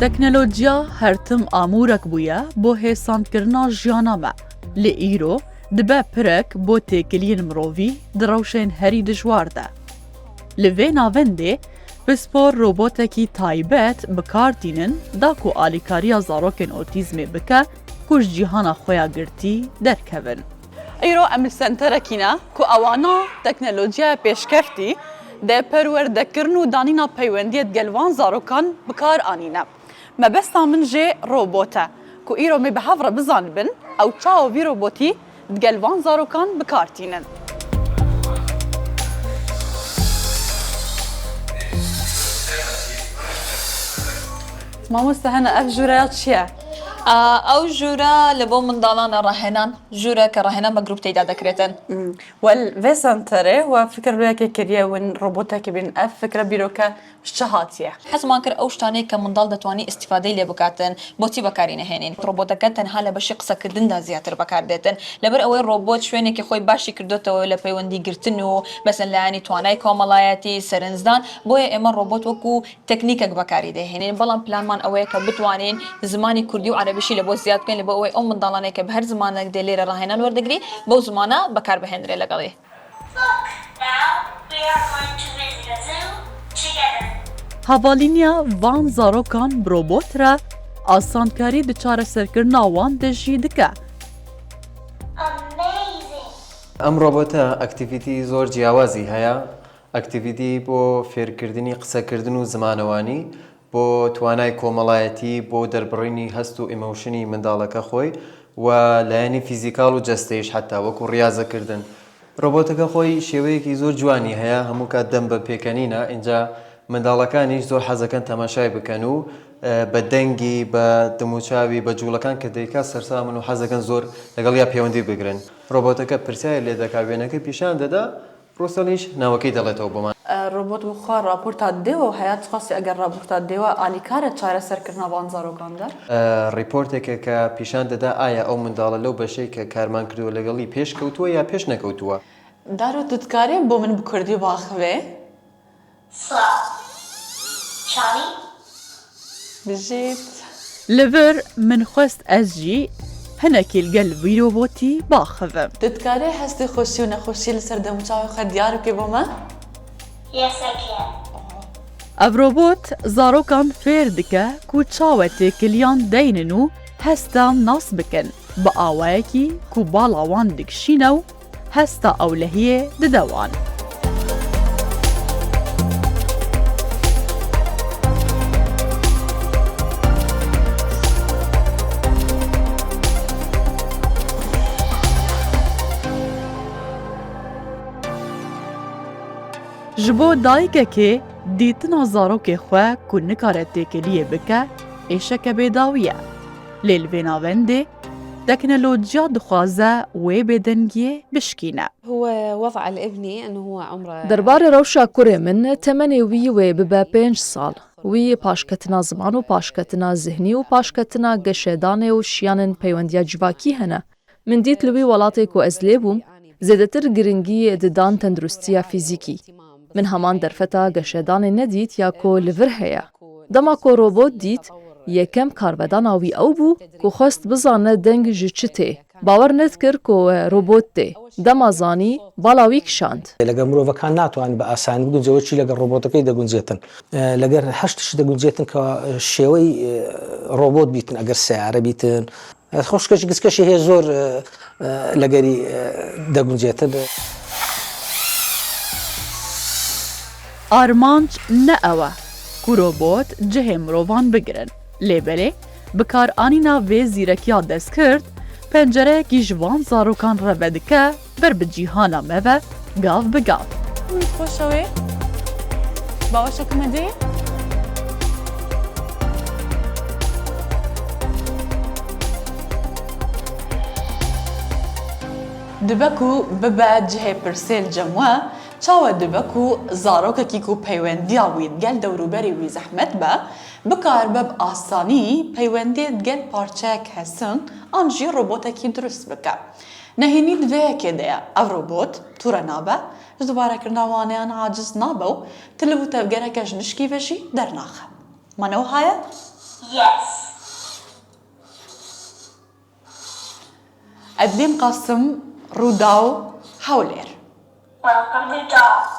تەکنەلۆجیا هەرتم ئاموورەک بوویە بۆ هێساندکردنا ژیانا me، lê îro dibe pirek bo têkiliyên mirovî di rewşên herî dijwar de. Li vê navendê pispor robotekî taybet bi kar tînin da ku alîkariya zarokên otîzmê bike ku ji cîhana xwe ya girtî derkevin. Îro em li senterekî ne ku ewana teknolojiyaya pêşkeftî di perwerdekirin û danîna peywendiyê digel van zarokan bi kar anîne. Mebesta min jê robot e ku îro me bi hev re bizanibin ew çawa vî robotî digel van zarokan bi kar tînin. Mamoste hene ev jûreya çi ye? Ew jûre li bo mindalan e rahênan, jûreke rahênan bi grûp têda dekirêtin. Wel vê senterê we fikir li yekê kiriye win robotekî bînin ev fikre bîroke ji çi hatiye? Hezman kir ew ştanê ke mindal detwanî îstîfadey lê bikatin bo çî bekarî nehênîn. Roboteke tenha li beşê qisekirdin de zîyatir bekar dêtin. Li ber ewê robot şwênekî xwe başî kirdotewe li peywendî girtin û mesen layanî twanay komelayetî, serinzdan. Boye ême robot wekû Teknîkek bekarî dêhênîn, belam planman ew ye ke bitwanîn zimanî kurdî û erebî li bo ziyad bikîn li bo ewê ew mindalanê ke bi her zimanek dê lêre rahênan werdigrî bew zimana bekar bihênirê legelî. Hevalîniya van zarokan bi robot re asankarî di çareserkirina wan de jî dike. ئەم ڕۆبۆتە activity زۆر جیاوازی هەیە، activity بۆ فێرکردنی قسەکردن و زمانەوانی، بۆ توانای کۆمەڵایەتی، بۆ دەربڕینی هەست و emotion ی منداڵەکە خۆی و لایەنی physical و جەستەیش حەتا وەکو ڕیازەکردن. ڕۆبۆتەکە خۆی شێوەیەکی زۆر جوانی هەیە هەموو کات دەم بە پێکەنینە ئینجا منداڵەکانیش زۆر حەزەکەن تەماشای بکەن و بە دەنگی بە دموچاوی بە جوڵەکان کە دەیکات سەرسامن و حەزەکەن زۆر لەگەڵیا پەیوەندی بگرن. ڕۆبۆتەکە پرسیاری لێ دەکا وێنەکەی پیشان دەدا ڕوسەلیش ناوەکەی دەڵێتەوە بۆمان. ڕۆبۆت بخوا ڕاپۆرتا دێوە و هەیە چقاسی ئەگەر ڕاپۆرتا دێوە ئالیکارە چارەسەر کردنا ڤان زارۆکان دە؟ ڕیپۆرتێکە کە پیشان دەدا ئایا ئەو منداڵە لەو بەشەی کە کارمان کردووە لەگەڵی پێش کەوتووە یا پێش نەکەوتووە. دارۆ تو دکارێ بۆ من بکوردی باخڤێ؟ سڵاو چاوی. بژیت. Li vir min xwest ez jî hinekî li gel vî robotî baxivim. Tu dikarî hestê xweşî û nexweşiyê li ser demûçavê xwe diyar bikî bo me? Yes I can. Ev robot zarokan fêr dike ku çawe têkiliyan deynin û hestan nas bikin bi awayekî ku bala wan dikişîne û Hesta ewlehiyê dide wan. Ji bo dayikekê dîtina zarokê xwe ku nikare têkiliyê bike êşeke bêdawî ye. Lê li vê navendê Teknolojiya dixwaze wê bêdengiyê bişkîne. Derbarê rewşa kurê min, temenê wî wê bibe pênc sal. Wî paşketina ziman û paşketina zihnî û paşketina geşedanê û şiyanên peywendiya civakî hene. Min dît li wî welatê ku ez lê bûm, zêdetir giringî didan tenduristiya fîzîkî. Min heman derfeta geşedanê nedît ya ku li vir heye. Dema ku robot dît, yekem karvedana wî ew bû ku xwest bizane deng ji çi tê. Bawer nedikir ku robot tê. Dema zanî, bala wî kişand. Leger mirovekan natwanin bi asanî bigunce wekî leger robotekê deguncêtin. Leger her tiştî deguncêtin ka şêwey robot bîtin eger seyare bîtin. Xwişkekî gizkeşî hê zor legerî deguncêtin. Armanc ne ew e ku robot cihê mirovan bigirin, lê belê bikaranîna vê zîrekiya destkird pencereyekî ji van zarokan re vedike ber bi cîhana me ve gav bi gav. Dibe ku bibe cihê pirsê li cem we, Çawa dibe ku zarokekî ku peywendiya wî digel dewrûberê wî zehmet be, bikaribe bi asanî peywendiyê digel parçeyek hesin an jî robotekî dirust bike? نهێنی di vê yekê de ye, ev robot tûre nabe, ji dubaarekirina waneyan aciz nabe û ti liv û tevgereke ji nişkî ve jî dernaxe. Ma ne wiha ye? Yes. Edlîn Qasim, Rûdaw, Hewlêr. Welcome to Dog.